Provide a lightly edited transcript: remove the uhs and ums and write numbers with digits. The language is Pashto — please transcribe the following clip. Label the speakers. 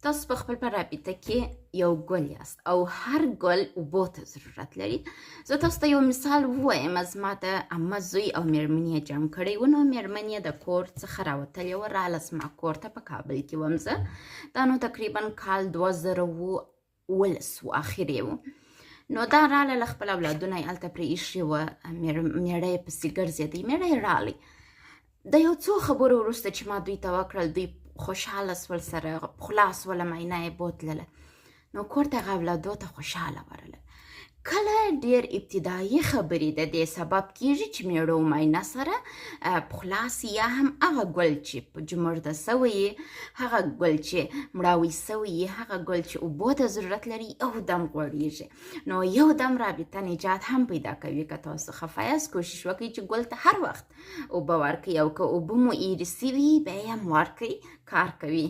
Speaker 1: تاسو په خپل په رابطه کې یو ګل یاست او هر ګل اوبو ته ضرورت لري. زه تاسو ته یو مثال ووایم. زما د عمه زوی او میرمن یې جنګ کړی و، نو میرمن یې د کور څخه راوتلې وه، راله زما کور ته، په کابل کې وم زه. دا نو تقریبا کال 2017 و، اخر یې و. نو دا راله له خپل اولادونه یې هلته پرې ایښي وه، میړه یې پسې ګرځېدی. میړه یې راغلی، د یو څو خبرو وروسته چې ما دوی ته وکړل، دوی خوشحاله سول، سره خلاص وله، معاینه یې بوتلله، نو کور ته هغه اولادو ته خوشحاله ورله. کله ډېر ابتدایي خبرې د دې سبب کیږي چې میړه او ماینه سره پخلاص، یا هم هغه ګل چې په جمرده سوی یي، هغه ګل چې مړاوی سوی یي، هغه ګل چې اوبو ته ضرورت لري، یو دم غوړیږي، نو یو دم رابطه نجات هم پیدا کوي. که تاسو خفه یاست، کوشش وکړئ چې ګل ته هر وخت اوبه ورکړئ، او که اوبه مو ایرې سوي، بیا یې هم ورکړئ، کار کوي.